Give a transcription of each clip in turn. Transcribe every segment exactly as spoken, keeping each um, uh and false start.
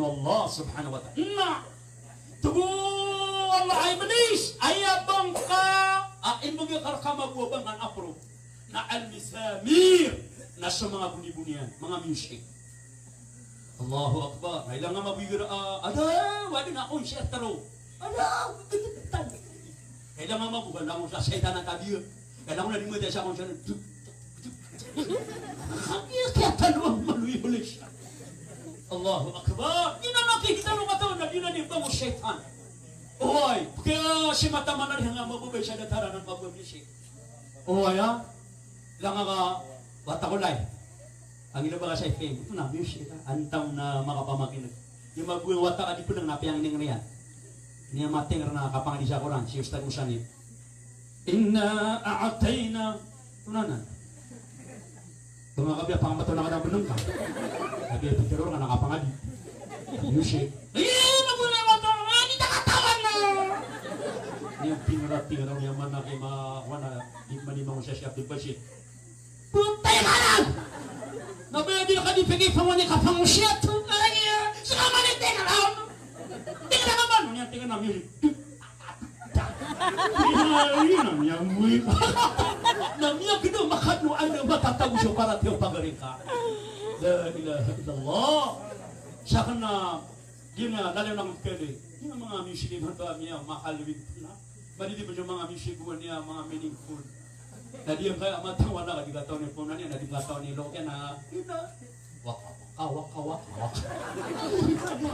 Allah subhanahu wa ta'ala. Na, tig o Allah a Iblis, aya bangka a imbgay ka rka mambo a bang a approve na al-mizamir, na so manga boniboni iyan, manga music. Allahu Akbar. Na ilang a mambo igira, ah, ada, wadi na concert taro. Ada, ilang a mambo, ilang a mambo sa shaytan a tabiya. Ilang a mambo na di mati sa concert. Kiyatano a mambo i Iblis. Allahu Akbar. Di na makikita o katawan na di na di bang o shaytan. Oway, kaya si mata mana di nga mambo ba isa da tara na mambo i Iblis. Oway, ah. Ilang a ka wata ko lay. Ang ila ba ka sa F M, ito na, music, ah. Antam na makapamakineg. Di mambo a wata ka di pnang na piyangning niyan. Niyan mateng na kapangadi sa Quran, si Ustadh Musanif. Inna a'tayna. Ito na na. Ito nga kapiya pangamat o na ka na beneng ka. Kapiya pitharo ka na kapangadi. Music. Eh, mambo na wata, ah, di ta katawan na. Niyan pinarati ka na niyan mana ki ma-, mana, di mani mangusa si Abdul Bashir. Putay ka na! Na ba di ka di pegi pangwani ka pangusiyat? Ay, sa ka mani tingnan. Tingnan ka man. Niyan tingnan na music. Ay, na miyamoy. Na miyagno makadno anda matatago so paratiyaya o pagari ka. La ilaha illallah. Sakn na, di na, lalo na mkeli. Di na manga music imanto a miyamahal win na. Ba di di ba so manga music ko niyan manga meaningful. Na di angkaya matawala ka di katawan i phone niyan, na di katawan i loken na. Di na. Waka, waka, waka, waka, waka.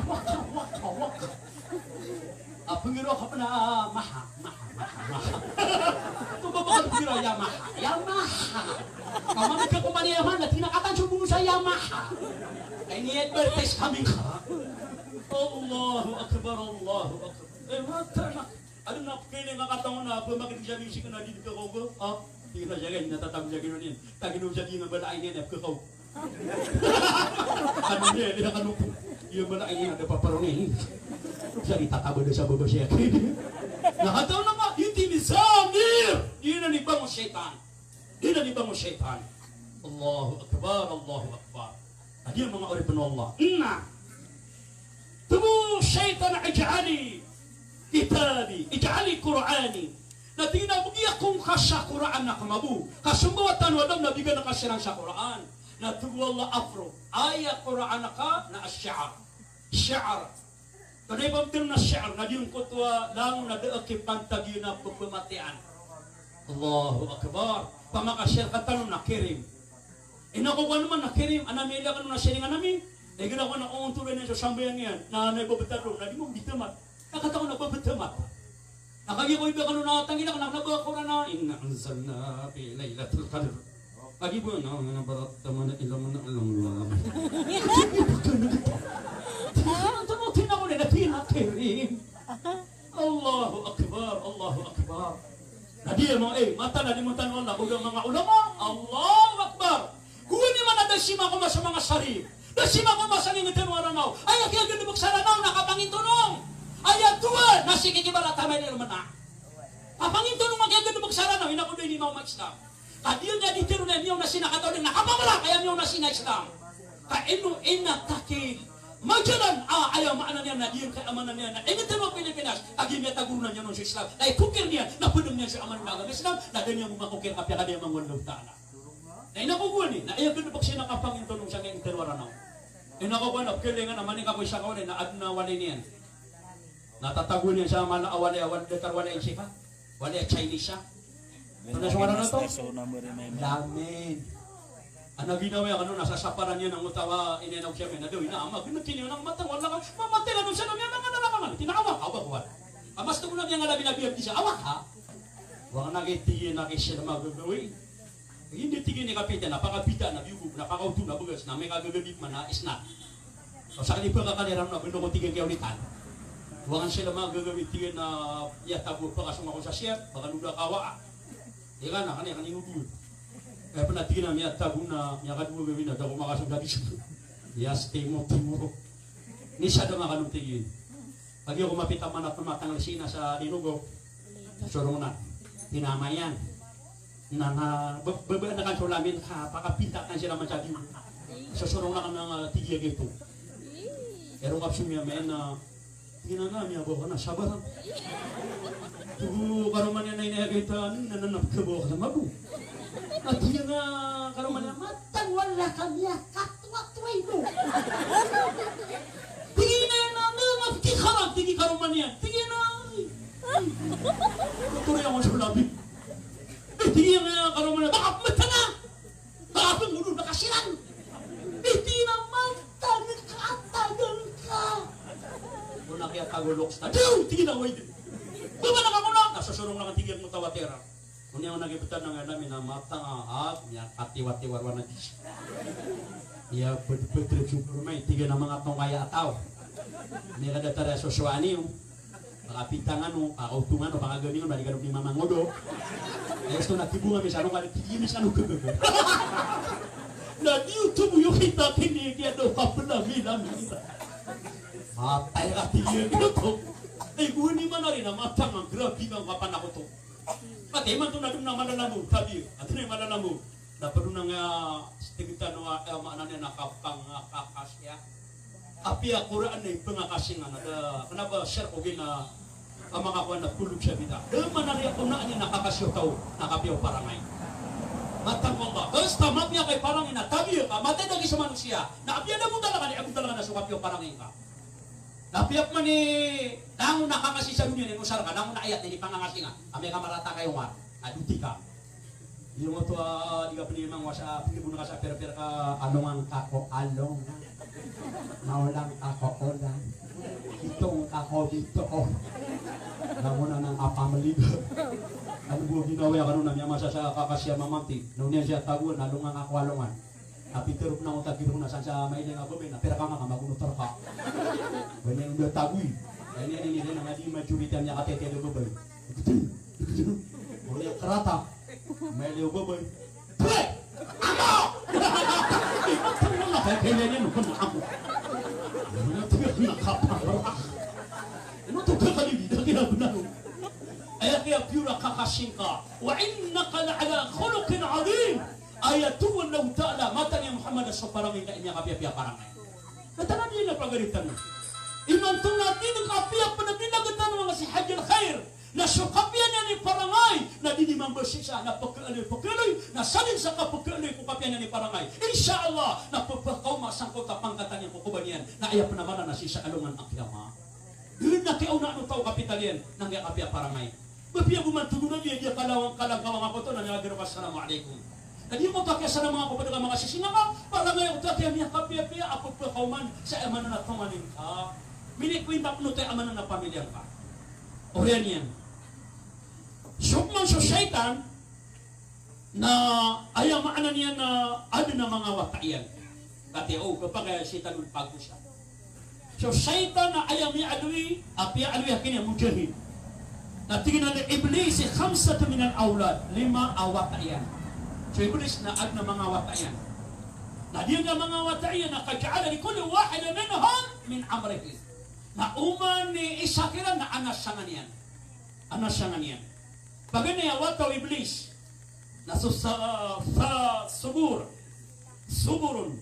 Waka, waka, waka. A pngiro ka pn a maha, maha, maha, maha. Ito ba ba pngiro Yamaha, Yamaha. Kamani ka kumpaniya Yamaha, na tig iyan a katawan so bono sa Yamaha. Ay, ini advertise kami ka. Allahu Akbar, Allahu Akbar. Eh, mata na. Adn a pkhailay a katawan a ba makinig sa music na di dn kakaoga. Ah, tig iyan a siya, na tatago siya giyanan. Tagino siya giyanan a bala ini na pkakaoga. Kano niyan, di na kano po. Iya bala ini na da paparoni. Siya di tatabada sa baba siya. Na katawan a ka, ito i mizamir. Di na di bang o shaytan. Di na di bang o shaytan. Allahu Akbar, Allahu Akbar. Na di manga oripn o Allah. Na. Tig o shaytan, ij'ali kitabi, ij'ali Qur'ani. Na tig iyan a bgi ako ngka sa Qur'an akn mambo. Ka so mbawataan o Adam na bigan ka siran sa Qur'an. Na tig o Allah, approve. Aya Qur'an ka na ash-shi'r. Shi'r. Tonaa i pambtad on a shi'r, na giyangkoto a langon a da a kipantag iyan a pphamataan. Allahu Akbar. Pamakashi'r ka tano na Karim. Ino ko kowan man na Karim, ana miyailay kano na siringan ami. Igira ko na ontol iyan so sambayang iyan, na, na ibabtad on, na di mo mbitamat. Na katawan a babtamat. Na kagiya ko iba kano na tangila, na kna ba Qur'an na, "Inna anzalnahu fi lailatil qadr." Kagiya bo na, na barat tamana ila mana alam. Tina, tina, tina, tina, tina, Karim. Allahu Akbar, Allahu Akbar. Na di mo, eh, mata na di mo tano na, ko manga ulama, Allahu Akbar. Gowani man a da sima ko masa manga sari. Da sima ko masa ngingd tano a Ranaw. Aya kiyagdbk sa Ranaw na kapangintonong. Aya dowa na sii ki kibarat a manga ilmana. Kapangintonong a kiyagdbk sa Ranaw, ina ko da ini mawma Islam. Ka di niyan di tharoon a miyaona sii na kataw dn na kapamrak, aya miyaona sii na Islam. Ka ino ina taki majalan, ah, aya maana niyan na di ngka aya maana niyan na ingd tano a Pilipinas, kagiya miyatago ron a miyaona so Islam. Ka i kokir niyan, na pd niyan so aya maana niyan a agama Islam, na da niyan bo makokir kapiya ka da iyan mangowal Allahu Ta'ala. Na ina ko gowani, na aya kdbk sii na kapangintonong sa ngingd tano a Ranaw. Ina ko gowani, pkhailay nga na manik ako isa ka walay, na adn a walay niyan. Na tatago niyan sa mala a walay, a walay, datar walay Chinese ka. Walay Chinese ka. Ano so ngaran oto? Lamin. Ana ginawa iyan kano na sasaparan iyan angkoto a ina, ina ko siya, na daw ina ama, gnk ini, ina, matang, wala ka mamatay na dosa na miyamangan a langaman. Tina, awak, awak, awak. Amas to ko na miyangalabi na biyag di sa awak, ha? Wang na kay tig iyan a kay siya na magagawin. Ino tig iyan i kapita na, pakapita na biyugo, na pakaoto na bagas, na miyakagagabit man a isnat. O sakali pkakaliran na bendo ko tig iyan kiyawlitan. Wangan sila magagabit tig iyan na miyatago, pakasong ako sa siyat, pakanoda kawa. Ika na, kani, kani nudu. Kaya pn a tig iyan na miyatago na, miyakadowa gawin na, da ko makasong dati sa. Yas, timo, timuro. Ni sa da makano tig iyan. Kagiya ko mapita man a pmatangl sii na sa Dinogo. Sorong na. Tinama iyan. Na, na, ba-, babaan akn so lamin ka, pakapinta akn sii na man sa Dinogo. So sorong na akn na, ah, tig iyan gioto. Ero kapsong iyan maana, tig iyan a, "Miyabaw ka na, sabar." Tig o karoma niyan a, "Inaya kita, na, na, na, pagkabaw ka na, mabo." A tig iyan a karoma niyan, "Matang wala ka miyakatwatway mo." Tig iyan a, "Na, na, na, pagkikara," tig i karoma niyan. Tig iyan a, "Ay, ay." Doktor iyan ko so labi. Eh, tig iyan a karoma niyan, "Baka matang a." Ba, abang, olo na kasiran. Iti na mata na kaatagan ka. Olo na kiyatagolok sa tadiw, tig iyan a, "Way di." Ba, ba na ka mona? Na sosorong na ka, tig iyan, mutawatir. Olo niyan na kibetan na nga namin a mata nga, ah, miyakatiwatiwar wan a di. Iya, bed-, bedreg so Superman, tig iyan a manga tongkaya a taw. Miyakadatar a sosowaan iyo. Pakapitangan o, pakautongan o, pakaganingan o, ba di ka dok di mamangodo. Aya osto na tibong ami sa ano ka, di, di, di, sa ano ka, ka, ka. Na di oto bo iyo kita kini, kiyado ka pela, mila, mila. Matay ka, tig iyan, kiyado. Ay, gowani man ari na matang a grabe ka kapanakoto. Matay man to na dong na malalambo, tabi. Ato na malalambo. Na ped on a nga, sitegetan o, eh, maana niyan na kapangakakasiya. Apiya Qur'an na ipangakasi nga na da, kena ba share ko gina, a manga kowan na kulog sa bida. Da man a riya ko na niyan na kakasi o taw, na kapiya o parangay. Matang o Allah. Basta mapiya ka i parangay na tabiya ka, matay da gi sa manosiya. Na apiya da mo talaga, di ago talaga na so kapiya o parangay ka. Na apiya pman i, langon a kakasi sa doniya, inosar ka, langon a ayat, di pangakasi nga. Amay ka marata ka i Omar. A doti ka. Iyo oto a di ka pn imangowa sa pn, ibo na ka sa pira-pira ka alongan ka ko alongan. Maolang ka ko olan. Bitong ka ko bitoon. Langon anan a family. Ano bo ginawa iyan kano na miyamasa sa kakasi a mamanti. Na oniyan siya tagoan, alongan ka ko alongan. A pitharo pn angkoto a giraw na san sa mailay a babay na pira ka nga ka magonotar ka. Ba niyan on da tagoy. Ba niyan ini, ini na nga di majority a miyakatete a babay. Olo iyan karata. Mailay o babay. Pre! Amo! Ino to kaya kailangan ko na amo? Ino to kaya nakapara? Ino to kaya kalili na kaya benar? Aya kaya piyora kakasing ka. Wa innaka la ala khuluqin azim. Aya tig o Allahu Ta'ala, mataan iyan Muhammad a so parangay ka i miyakapiyapiya parangay. Na tana di na pagaritan na. Imanto na di na kapiya pn a binagatan o manga si Hajjal Khair. Na so kapiya niyan i parangay, na di di mambasisa, na pkhaaloy, pkhaaloy, na salin sa kapkhaaloy ko kapiya niyan i parangay. Insha Allah, na pphakaoma sangkoto a pangkatan iyan ko koba niyan, na aya pn a maana na sii sa alongan a kiyama. Dn na kiyaonaan o taw kapital iyan, na giya kapiya parangay. Ba piya bo man tig o Nabi a di a kalawang, kalangkawang angkoto na miyagiro ka, "Assalamu alaikum." Na di mo ta kiya salam angkoto pd ka manga sising ka, parangay oto a kiya miyakapiyapiya a pphakaoman sa aya maana na tonganin ka. Minikwinta pn oto aya maana na pamilya ka. Oriyan iyan. So pman so shaitan, na aya maana niyan na adn a manga wata iyan. Kati o, kapakay a shaitanul pagos. So shaitan na aya miyaaloy, a piyaaloy a kiniya mujahid. Na tig iyan a li Iblis khamsatun minal awlad, lima a wata iyan. So Iblis na adn a manga wata iyan. Na di a manga wata iyan na qad ja'ala li kulli wahidin minhum min amrihi. Na oman i isa kiran na ana sangan iyan. Ana sangan iyan. Paganay a wata o Iblis na so sa, sa subur. Suburun.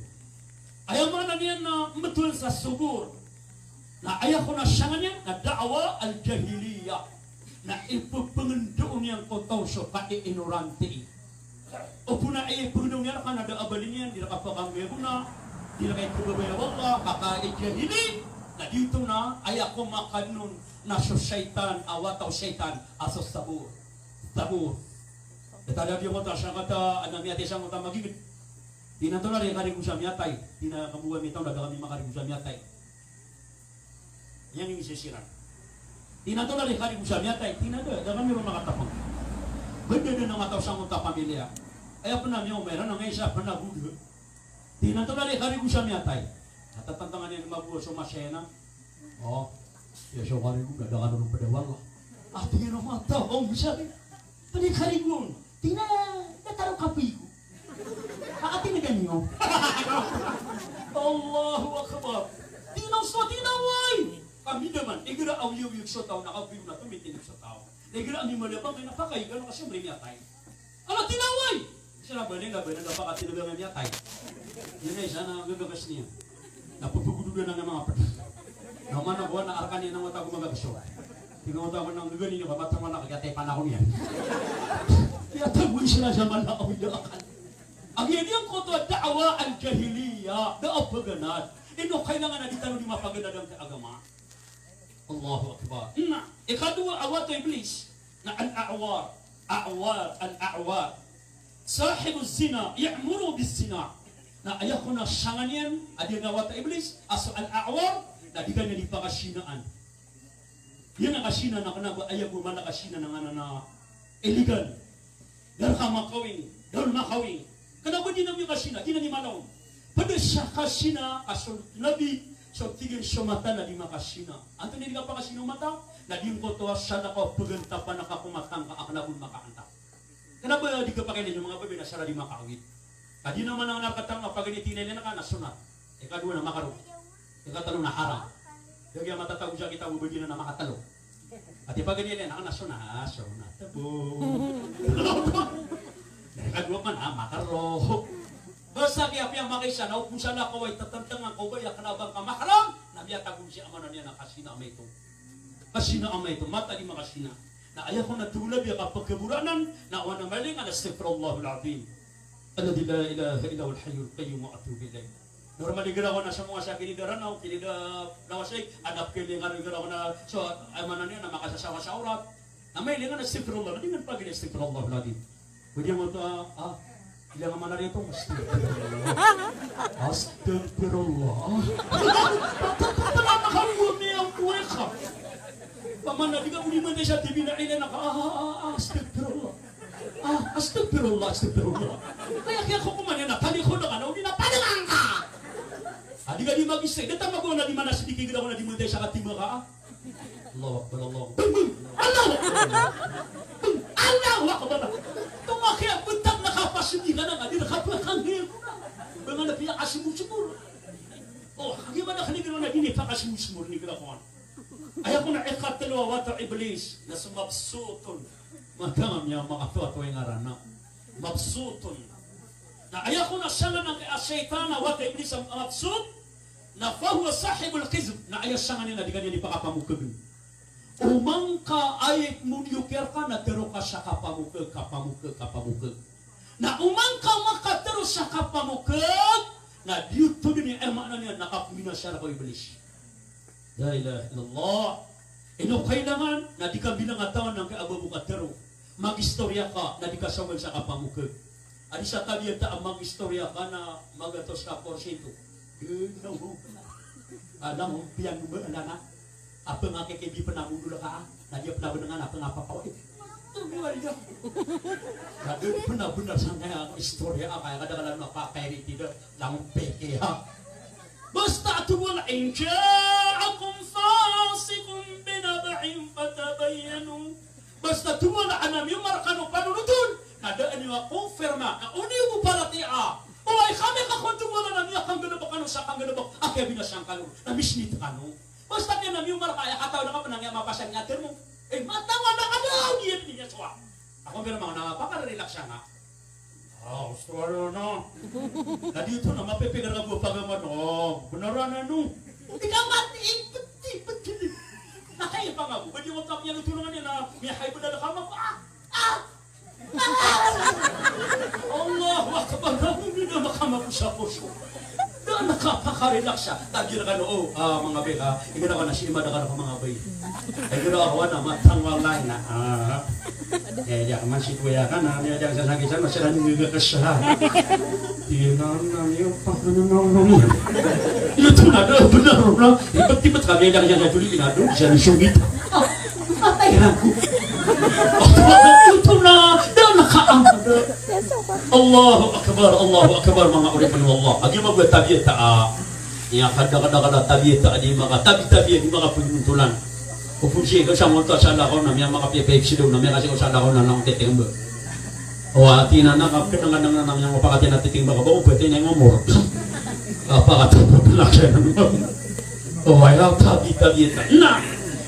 Aya maana niyan na mbtowan sa subur. Na aya kon a sangan iyan na da'wa al-jahiliyyah. Na ipphangndao niyan ko taw so kaiinoranti. Opama na ipphangndao niyan rka na da a bali niyan, di rka pkanggoyagona, di rka ikhababaya o Allah, ka kaijahili, na di oto na aya ko makanon na so shaitan, a wata o shaitan, a so sabur. Sabur. Datar a di oto a sangkata a na miyatay sangkoto a magigd. Tig iyan antonaa i karigo sa miyatay? Tig iyan a kambowa mi taw na da kami makarigo sa miyatay. Iyan i sisiran. Tig iyan antonaa i karigo sa miyatay? Tig iyan a da, da kami ron makatapang. Beda dn a mataw sangkoto a pamilya. Aya pn a miyaoma iran na ngka isa pn a goda. Tig iyan antonaa i karigo sa miyatay? Tatantangan iyan mambo so masa iyan a. O, iya so karigo, da, da kano ron pd a wala. A tig iyan a mataw, o, misa. Pd i karigo on. Tig iyan a datar o kapigo. Aka tinagan iyo. Allahu Akbar. Tig iyan a so, tig iyan a way. Kami da man, igira a awiyawiyag so taw na kapigo na tomitindg so taw. Na igira a mimalabang ka na pakaiga na kasi mri miyatay. Ala, tig iyan a way. Isa na bali nga, bali nga pakatinagan a miyatay. Iyan a isa na gagagas niyan. Na pphagdododaan a manga pd. Na mana ko na arkan iyan na wata ko manga keso. Tingnan ko na gagani niyo ka matang mana ka kiyatay panako niyan. Kiyatay ko isa na sa mana ko iya akan. Agi niyan ko to da'wa al-jahiliya, da a paganad. Ino kailangan a di tano di mapaganad angkai a agama. Allahu Akbar. Na ikadowa a wata o Iblis na al-a'war. A'war, al-a'war. Sahibuz zina, ya'muru biz zina. Na aya kon a sangan iyan a di na wata o Iblis a so al-a'war, na di kaniyan di pakasinaan. Iyan a kasina na kena ba aya bo mana kasina na nganan a illegal. Da rka makawing, da on makawing. Kena ba di na miyakasina, di na di malaw. Ped sa kasina a so Nabi, so tig iyan so mata na di makasina. Antonaa i di kapakasina o mata? Na di ngkoto a salakaw a pegantapan a kakomatang ka a kena bo makaantak. Kena ba di kapakailayn o manga babay na sala di makawit. Ka di na mana ngana katang a paganay tinaylay na ka na sonat. Ikadowa na makaro. Ikatelo na haram. Lagid a matatago sa kitab o Madina na makatelo. Ati paganay iyan na, na sonat, sonat. Tabo. Ikadowa man, ah, makaro. Basta kiyapiya makaisa na o kon salakaw a itatantangan ka o ba aya kena ba ngka mahram, na miyatago sii a maana niyan na kasina a maito. Kasina a maito, mata di makasina. Na aya kon a tig o Nabi a kapagkaboraan, na o ana malingan, astaghfirullahal azim. Alladhi la ilaha illa huwal hayyul qayyum wa atubu ilaih. Normal i giraw na sa manga sa kinida Ranaw, kinida Lawasay, adap kini nga giraw na so, ay, maana niyan na makasasawa sa awrat. Na mailingan, astaghfirullah, na di niyan paganay, astaghfirullahal azim. Pwede mo to, ah, ah, ilang mana rito, astaghfirullah. Astaghfirullah. Pagkakapala na ka mo niya ang buhay ka. Pamana di ka mo di man sa T V na ilan na ka, ah, ah, ah, ah, astaghfirullah. Ah, astaghfirullah, astaghfirullah. Kaya, kaya ko kuman yan, na talikod ka na, o di na talikod ka. Ah, di ka di mag-isay, di tama ko na di mana sidiki giraw na di mo tayo sa katima ka, ah. Allahu Akbar, Allahu Akbar. Allahu Akbar. Allahu Akbar. Tumakiya, butak na kapasidi ka na, ka di na kapakangil ko na. Ba nga na piyakasimusumur. O, di ba na kanigiraw na di ni pakasimusumur, nigiraw ko na. Aya kon a ikatelo a wata o Iblis, na so mabsutun. Matang a miyamakathawat o ingaran na mabsutun. Na aya kon a sangan angkai a shaytan a wata o Iblis a mabsut, na fahuwa sahibul hizb, na aya sangan iyan na di ka niyan di pakapamokeg. Oman ka aya ipmoniyo ki rka na tero ka sa kapamokeg, kapamokeg, kapamokeg. Na oman ka makatero sa kapamokeg, na di oto dn i, eh, maana niyan na kapmbinasa rka o Iblis. La ilaha illallah. Ino kailangan na di ka bilang a taw angkai a ba bo katero. Mag-istorya ka na di ka sawan sa kapamokeg. Adi sa tabiya ta a mag-istorya ka na magatos ka porsyento. Di na mo. Alam mo, piyan mo ba, ala na? Apa nga kaya di pernah mundul ka, ah? Na di pernah benengan apa nga apa kau, eh? Tunggu aja. Kada pernah benar sangkaya istorya a kaya kadaklan a pakay ri tida, langpeke, ha? Basta tomo a, "In ja'akum fasiqun binaba'in fatabayyanu." Basta tomo a ana miyomarkan o panonoton, na da a niyo a confirma, na o niyo bo paratiyaya. O ay kami ka kon tomo a ana miyakanggolobok kano sa kanggolobok a kiyabinasa kano, na misnit kano. Basta kiyan na miyomarka, aya kataw na ka pn a miyamapasang iyan a termo. Eh, matawag na ka daw, di iyan di niyan sowa. Ako, pero manga na, pakarelax siya nga. Ah, gusto ka na, no? Na di oto na, mapipikir ka bo pagaman, oh, benar na, no? Ikaw, mati, ipet, ipet, gini. Na kaya pa nga bo, ba di mo tap niyan, tulungan niyan, na, miyahayb na ka, ma-, ah, ah! Allahu Akbar, na makaposo. Da a kapakarelax a. Tagir kano, o, ah, manga beka, igira kano si ima da kano manga bay. Igira ako na matang walay na, ah. Ya, ya, man si kuya ka na, ya, ya, sa lagi sa, masira ni nga kasa. Di na, na, niyo, pa, na, na, na, na. Iyo, to na, da, benar, na. Ibet-ibet kami, ya, ya, ya, tuli, ina, do, siya ni sungit. Patay ako. Oto na, da na ka, ah. Allahu Akbar, Allahu Akbar, manga oripn o Allah. Agi mago a tabiya ta a. Iya, kada, kada, kada tabiya ta a di maka, tabi, tabiya di maka pagmuntulan. O pun si, ka sa mo ta salakaw na miyamakapiyapiya si daw na miyakasi ko salakaw na nang titingba. O, ati na na, ka, kada, kada, kada, na miyamapakati na titingba ka ba, o, pwede na yung umor. Kapakati na, na, na. O, aya, tabi, tabi, ta. Na,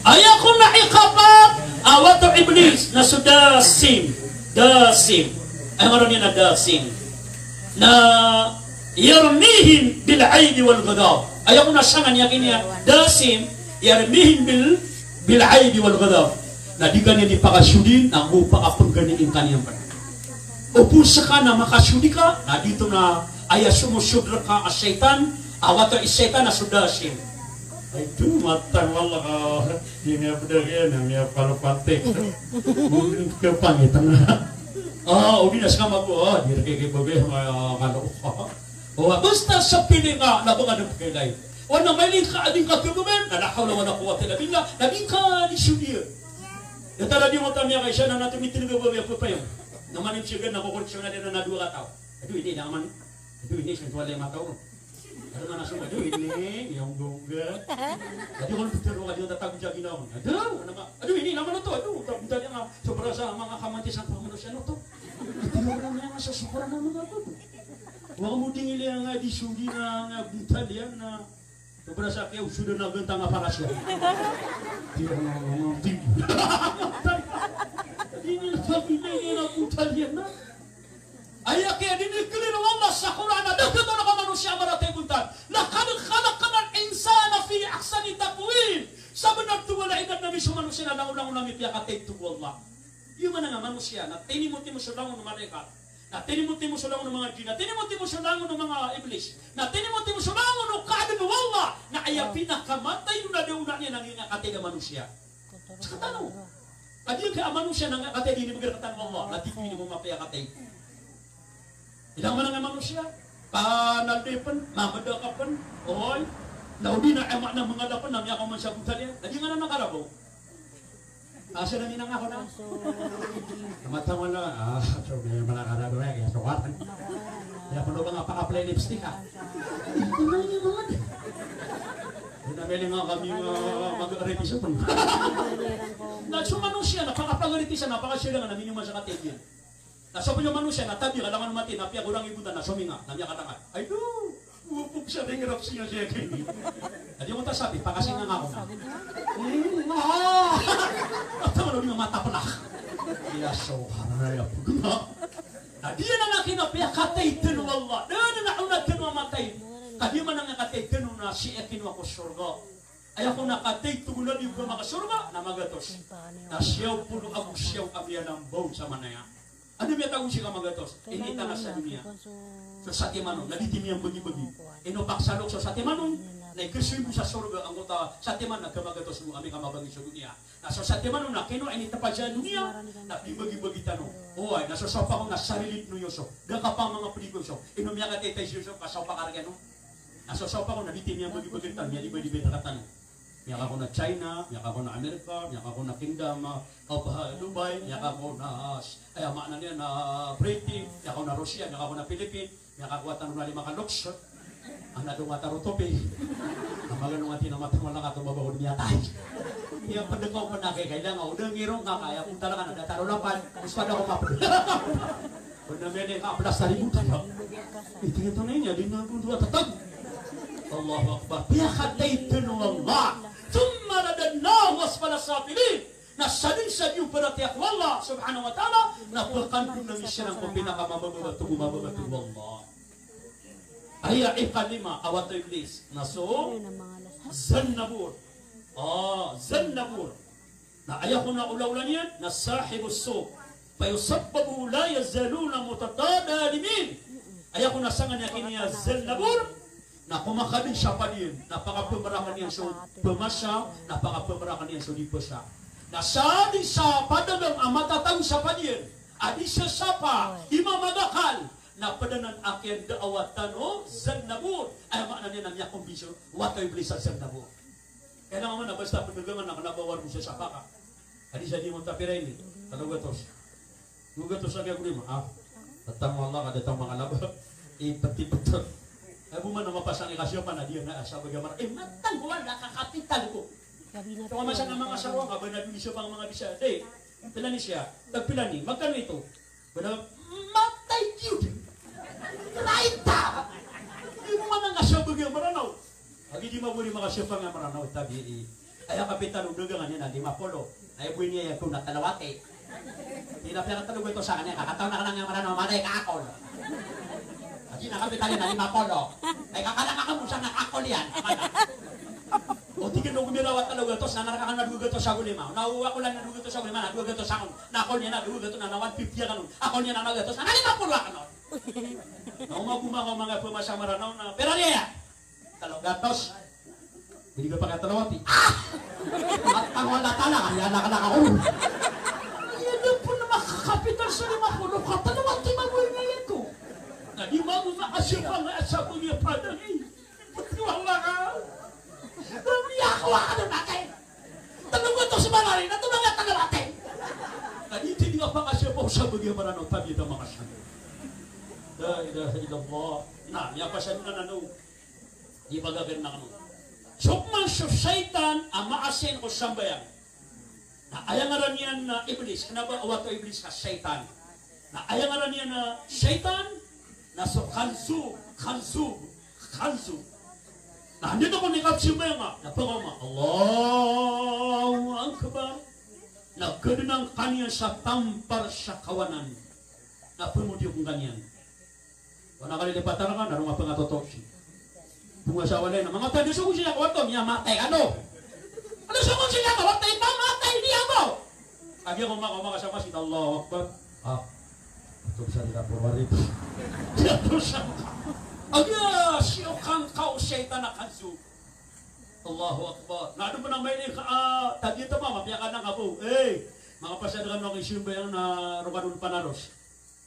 aya kon a ikapat a wata o Iblis, na so Dasim. Dasim. Aya ngaran iyan na Dasim. Na yarmihim bil aibi wal ghadab. Aya kon a sangan iyan kiniya, Dasim, Yarmihim bil, bil aidi wal ghadab. Na di ka niyan di pakasodi, na go pakapengganai ngka niyan pn. Opama ska na makasodi ka, na di oto na aya somosod rka a shaytan, a wata i shaytan a so da a sii. Ay, di matang, wallah, ka, di niyan pd a giya, na miyapalo pante. Kapangit na. Ah, o di na ska mago, ah, di rka kibabay, ah, kalo. O, basta sa piling ka, na ba ka da pkailay. O na mailing ka a di ngka khababaan, na la hawla wala quwwata illa billah, na di ngka di sodiya. Datar a di ngka oto miyakaisa na nato mitindg a babay a pphayag. Na manin sigan na kokoreksyonan iyan na dowa kataw. Adoy, ini, na man. Adoy, ini, sentwal iyan mataw. Ado man a so, adoy, ini, iyong gongga. Ado kon pitharo ka di ngka tatago sa ginawa. Ado, ano ka? Adoy, ini, na man oto, ado, ta-, ta-, sobra sa manga kamantisan ko manosiya oto. Ito na manga sa sokoran a manga babo. Wa mo dingil iyan a di sodi na, na buntal iyan na. Sobra sa kiyaw, sodi na gantang a paras iyan. Di na, na, na, di. Di na, di na, di na, buntal iyan na. Aya kiya di ni clear o Allah sa Qur'an a da katoon a manosiya a maratay a buntal. Laqad khalaqnal insana fi ahsani taqwim. Sabnar oto, wala, inadn ami so manosiya na langon-langon ami piyakatay oto o Allah. Iyo man a manosiya na tinimotimo so langon o malaikat, na tinimotimo so langon o manga jinn, na tinimotimo so langon o manga iblis, na tinimotimo so langon o kaadn o Allah, na aya pinakamatay on a da onaon iyan a ngingakatay a manosiya. Sktano. Ka di ngka a manosiya na ngakatay, di ini bgan rktano o Allah, na di ini mo mapiyakatay. Ilang man a manosiya, panaldi pn, mamada ka pn, oy. Na o di na aya maana a mangala pn na miyakaoma sa buntal iyan. Na di ngka na makarabaw. Asal na minangako na. Matang wala, ah, so, may malakarabaw iyan, kaya so katan. Aya pn o ba nga paka-apply lipstick, ah. Ito na ini mga. Ito na, mailing nga kami nga mag-revision pn. Na so manosiya na pakapangaritisan, na pakasirangan a miniyoman sa katay iyan. Na so pn o manosiya na tabi ka langon matay na piyagorangi o buntal na sominga, na miyakatangkad. Ay, do! Upog sa ringrap siya siya kini. Na di ako tasabi, pakasinga nga ako na. Hmm, ah! At ako na di mamataplak. Iya, so, haray, apog na. Na di na nga kinapiyakatay tano o Allah. Da na nga ona tano a matay. Ka di man a nga katay tano na sii a kinowa ko sorga. Aya ko na katay tano na di ko makasorga, na magatos. Na siyaw polo ago siyaw a miyanambaw sa manaya. Ano miyatago sii ka magatos? Ini tana sa doniya. So satiman on, na di ti miyambagibagi. Ino paksalok so satiman on, na ikasoy bo sa sorga angkoto a satiman na khamagatos bo ami ka mabagi so doniya. Na so satiman on na kinowa ini tepad sa doniya, na pibagibagi tano. Oway, na so sawpa ko na sarili tano i Yusuf. Da ka pamangapedi ko Yusuf. Ino miyakatay tano si Yusuf, ka sawpa ka rkano. Na so sawpa ko na di ti miyambagibagi rktano, miyadibadibay rktano. Miyakakona China, miyakakona America, miyakakona Kingdom of, uh, Dubai, miyakakona, uh, aya maana niyan na Britain, miyakakona Russia, miyakakona Philippine, miyakakowa tano na lima ka loks. Ana dong a taro topi. Na magano nga tina matang wala ka to mabakod miyatay. Iya pd ko pn a kailangan o da ngirong ka kaya pn talaga na da taro lapan. Gusto da ko mapd. Pd na mene ka plas tari mo taya. Ito, ito na inya, di na pn dowa tatag. Allahu Akbar. Piyakatay tano o Allah. Thumma radadnahu asfala safilin. Na sadn sa di on paratiyaya ko Allah subhanahu wa ta'ala, na pkandon ami siran ko pinakamababa a togo, mababa a togo o Allah. Aya ikalima a wata o Iblis na so Zannabur. Ah, Zannabur. Na aya kon a olaola niyan na sahibus suq. Fa yusabbabu la yazaluna mutatadalimin. Aya kon a sangan iyan kiniya Zannabur. Na ko makadn sa padiyan, na pakapmrakan iyan so pmasa, na pakapmrakan iyan so di pasa. Na sa di sa padagang a matatago sa padiyan a di sasapa, di mamagakal, na pd anan a kiyadaawa tano o Zannabur. Aya maana niyan na miyakombinsi o wata o Iblis a Zannabur. Kailangan man na basta pdagangan na kna ba walo sasapa ka. Adi sa di mo tapira ini, talo gatos. Talo gatos a giya guri mo, ah. Tatang o Allah, ka datang manga laba. Ipet-ipet. Ay, bo man a mapasang i kasiyapan a di na, ah, sabagi a mara. Eh, matang ko wala ka kapital ko. Ito ka masa na manga sarwa ka, ba na dun isa pang manga bisa. Di, pila ni siya? Tag pila ni? Magkano ito? Bada matay kiyod. Raita. Di mo man nga sabagi a Mranaw. Agi di mabori makasapang a Mranaw, tabii. Aya kapital o dagangan iyan na lima polo. Aya bo ini aya ko na kalawati. Di na piyakatalo bo ito sa kanya, kakataw na ka lang a Mranaw, malay ka akol. Agi na kapital iyan na lima polo. Ay, kakala ka mo sa na akol iyan. Mana? O, Tig iyan o gomiraw a tlo gatos, na naraka ka na dowa gatos ago lima. Na o ako na dowa gatos ago lima, na dowa gatos akn. Na ako niyan na dowa gatos, na, na one fifty akn on. Ako niyan na lima gatos, na, na lima polo akn on. Na o magoma ko manga pamasa Maranaw na, pira niyan? Tlo gatos. Bili ka pa kaya tlo wati. Ah! At ang wala tala, kaya na ka nakakuro. Iyan na po na makakapital sa lima polo ka tlo wati, mabuhay na iyan ko. Na di magoma ka siya pa nga sa pagyapadan eh. Wala ka. Wala ka, wala ka na natin. Tlo gatos sa banari, na tlo gatos sa banari. Na di, di nga pa kasi ako sa bagay maranaw, tabi na makasyan. La ilaha illallah. Na, miyapasad na nano. Di ba gagan na kano. So, man so shaitan a maasian ko sambayang. Na aya ngaran iyan na Iblis. Kna ba, o, wato Iblis ka shaitan. Na aya ngaran iyan na shaitan, na so Khanzub, Khanzub, Khanzub. Na anda tano ko ini kapsambayang a, na pangoma, Allahu Akbar. Na gadnan kaniyan sa tampar sa kawanan. Na pmodiyo kaniyan. Wana kali di patar ka, na roma pangatoto si. Bunga sa walay na, manga tadi so ko siya kawato, niya matay, ano? Ano so ko siya kawato, ito matay, niya mo. Agi ako maka, maka sa masjid, Allahu Akbar. Ah, ito sa nila, puro wari. Ito sa, agi, siyo kang kao shaitan a Khanzub. Allahu Akbar. Na adn pn a mailay ka, ah, tadi ito mama, piya ka na ka po. Eh, manga pasad ka na kasimbayang na roka dn panaros.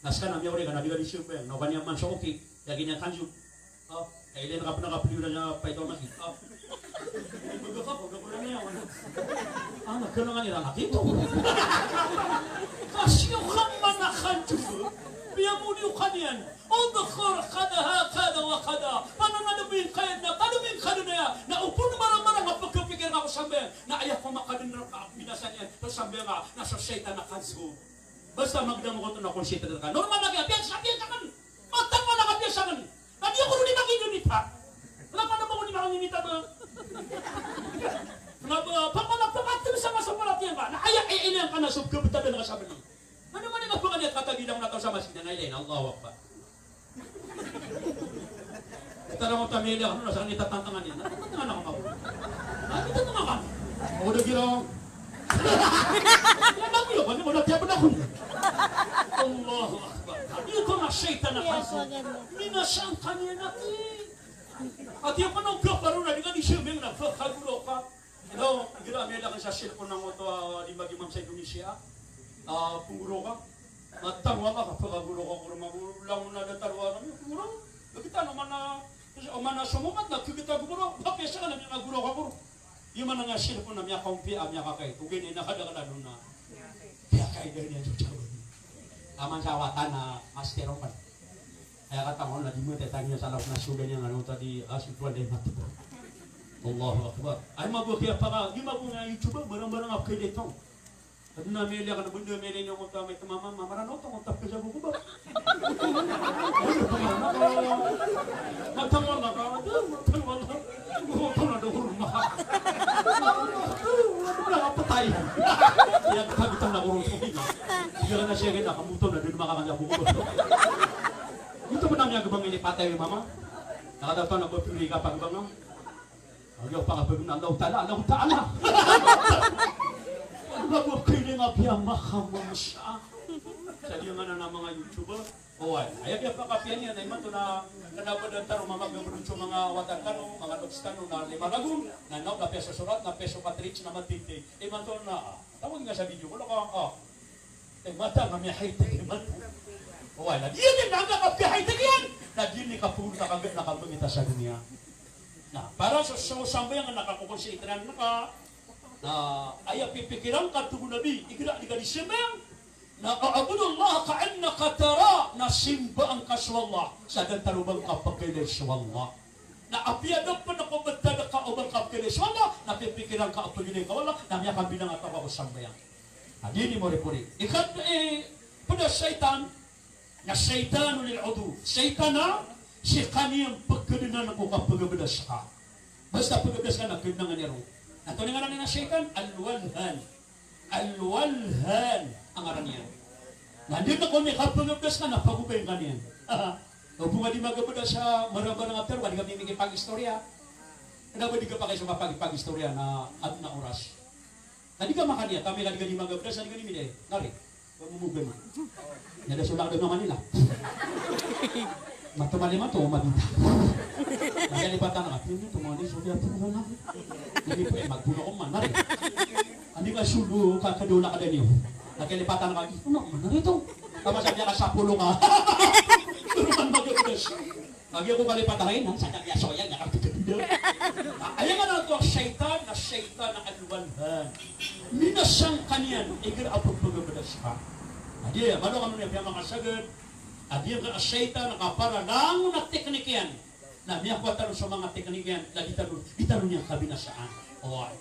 Na ska na miyaori ka na di ka di sambayang. Na o kaniyan man so oki, lagi niyan Khanzub. O, kailay na ka pn a kapiliw na niya paito a masgit. O. Baga ka, baga ko na niya, wala. Ah, nagkalangan iran a tito. Ka siyo ka man a Khanzub. Miyamoni o kaniyan. Udkhur kada hakada wa kada. Pananadmin ka iyan na, tadmin ka dn aya. Na opama marang-marang a pagkapikir ka ko sambayang. Na aya ko makadn rka a binasa niyan so sambayang ka, na so shaitan a Khanzub. Basta magdam ko oto na konsita ka. Normal lagi a biyasa, biyasa akn. Matang wala ka biyasa akn. Na di ako ron di makikinita. Wala ka na ba ko di makikinita ba? Na ba, pagmalak, pagmalak, sa masapalat iyan ba? Na aya, aya, aya, ka na so gabtadan ka sa benang. Ano man yung kapagaliat ka, tabi lang na tao sa masjid na, na ilayin, Allahu Akbar. Ito na mo tamili ako, nasa kanita tantangan yan. Tantangan ako, mabuk. Ano tantangan ka? Ako na giraw. Yan ang yun, ano mo, nagtiyapan ako niya. Allahu Akbar. Ito na shaitan a Khanzub. Minasang ka niyan natin. At yung panong gaparo na, di ka di siya, may nagkakaguro ka. Hello, igira a miyada akn sa cellphone angkoto a di mag-imam sa Indonesia. Ah, pnggoro ka. Matang wala ka pagagoro ka, goro, magulang na datar wala kami, goro. Bagi tano mana, mana somomat na kikita goro. Ba piyasa ka na goro ka, goro. Iyo mana nga cellphone na miyakaompiya, miyakakay. Ogaid na inakadakl a dona. Miyakay, gani a jojawab. Aman sa wata na master open. Aya katawan na di mo tetangin sa lawak na suga niyan, ano, tadi, ah, si Tuan Dai Mati. Allahu Akbar. Ay, mabuhay pa ka. Di mabuhay nga YouTube, barang-barang a pwede ito. Adn a miyaliya ka na benda, miyaliya niyo ko ta may tumama, mamaran o, tungkol tapos sa buko ba? Ano, tumama ka? Matamang na ka? Ano, matamang na? Buko na doon, ma. Ano, ano, patay. Yan, pagitang na ko ron sa ina. Di ka na siya, kaya nakamuto na, di makakanya buko ba? Ito pn a miyagbang ini patay, mama. Nakadaptan ako, pili ka pagbang, no? Agiya pakapagbang na, Allahu Ta'ala, Allahu Ta'ala. Ano ba, kailangan a piyamakamamsa. Sa di nga na, na manga YouTuber. Oway, aya piyapakapiya niyan, na imanto na, na nabadan tano manga gabrood so manga watan tano, manga lods tano, na lima ragon, na naok na piyasosorat, na piyasokatrits, na matindi. Imanto na, ah, tawag nga sa video ko, laka, ah. Eh, mata nga miyahaytag iyan. Oway, na di niyan na nga kapiyahaytag iyan. Na di niyan kapagod na kaga-, na kabangita sa doniya. Na, para sa, sa sambayang na kakokonsentra ka, na aya pipikiran ka, tig o Nabi, igira di ka di sambayang. Na, "A'budu Allah ka'annaka tara," na simbaan ka so Allah, sa datar o ba ngka pkailay so Allah. Na apiya da pn ko btad ka o ba ngka pkailay so Allah, na pipikiran ka a pkailay ka o Allah, na miyakambinang a taw ka ko sambayang. Na di niyan moripori. Ikad, eh, pd a shaitan, na shaitanun lil udu. Shaitan a, skaniyan pkadnan ko kapagabdas ka. Basta pagabdas ka na kadnan ka niyan ron. Na antonaa i ngaran iyan a shaitan? Al-walhan. Al-walhan a ngaran iyan. Na di na ko mi kapagabdas ka na pagobayn ka niyan. O bo nga di magabdas sa marang-marang a taro, di kami mikipag-istorya. Kna ba di ka pakay so kapagipag-istorya na adn a oras. Na di ka makaniya, kami ka di ka di magabedas, di ka di miday. Ngari, pamumugan. Aya da so lakad a Manila. Mato mali mato, mabita. Aya lipatan ka, pino to mali, so di ato mali. Hindi po, eh, magbuno ko man, ngari. Andi ka sudo, ka, kadola ka daniyo. Aya lipatan ka, ino man, ngari to. Tama sa diya ka sapulo ka. Pero man magabedas. Kagiya ko kalipatan a inan, sa kagiya so iyan, na kapitapita. Aya maana oto a shaytan, a shaytan a alwalhan. Minasang ka niyan, igira a pagpagabadas ka. Adi aya, malo kano niyan piyamakasagad. Adi aya ka a shaytan, a kapara langon a teknik iyan. Na miyakowa tano so manga teknik iyan, na di tano, di tano niyan kabinasaan. Oway.